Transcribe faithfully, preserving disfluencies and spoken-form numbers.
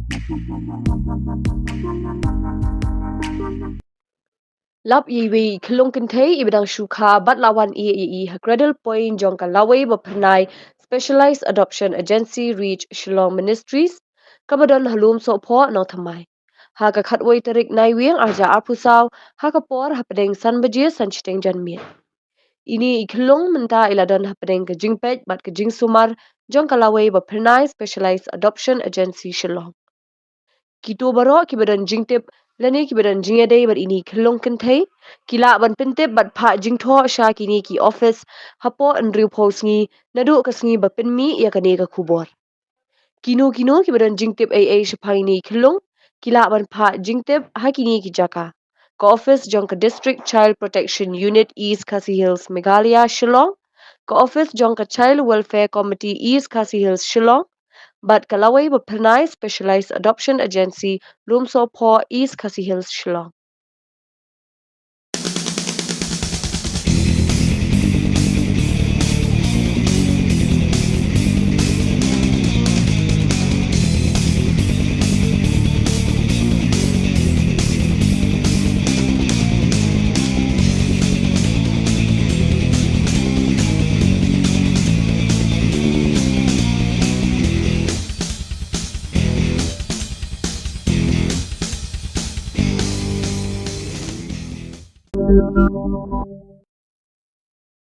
Lap ïa iwei i khyllung kynthei iba dang shu kha bad la wan ïeh ïa i ha Cradle Point jong ka Lawei ba Phyrnai Specialized Adoption Agency, Reach Shillong Ministries, kaba don ha Lumsohphoh, Nongthymmai, ha ka khatwei tarik Naiwieng arhajar arphew saw, ha ka por hapdeng san baje san shiteng janmiet. Ine i khyllung mynta i la don hapdeng ka jingpeit bad ka jingsumar jong ka Lawei ba Phyrnai Specialized Adoption Agency, Shillong. Kito baroh kiba don jingtip lane kiba don jingïadei bad ine i khyllung kynthei ki lah ban pyntip bad phah jingthoh sha kine ki office hapoh hynriewphew sngi naduh ka sngi ba pynmih ïa kane ka khubor. Kino kino kiba don jingtip ei ei shaphang ine i khyllung ki lah ban phah jingtip ha kine ki jaka: ka office jong ka District Child Protection Unit, East Khasi Hills, Meghalaya, Shillong, ka office jong ka Child Welfare Committee, East Khasi Hills, Shillong, bad ka Lawei ba Phyrnai Specialized Adoption Agency, Lumsohphoh, East Khasi Hills, Shillong.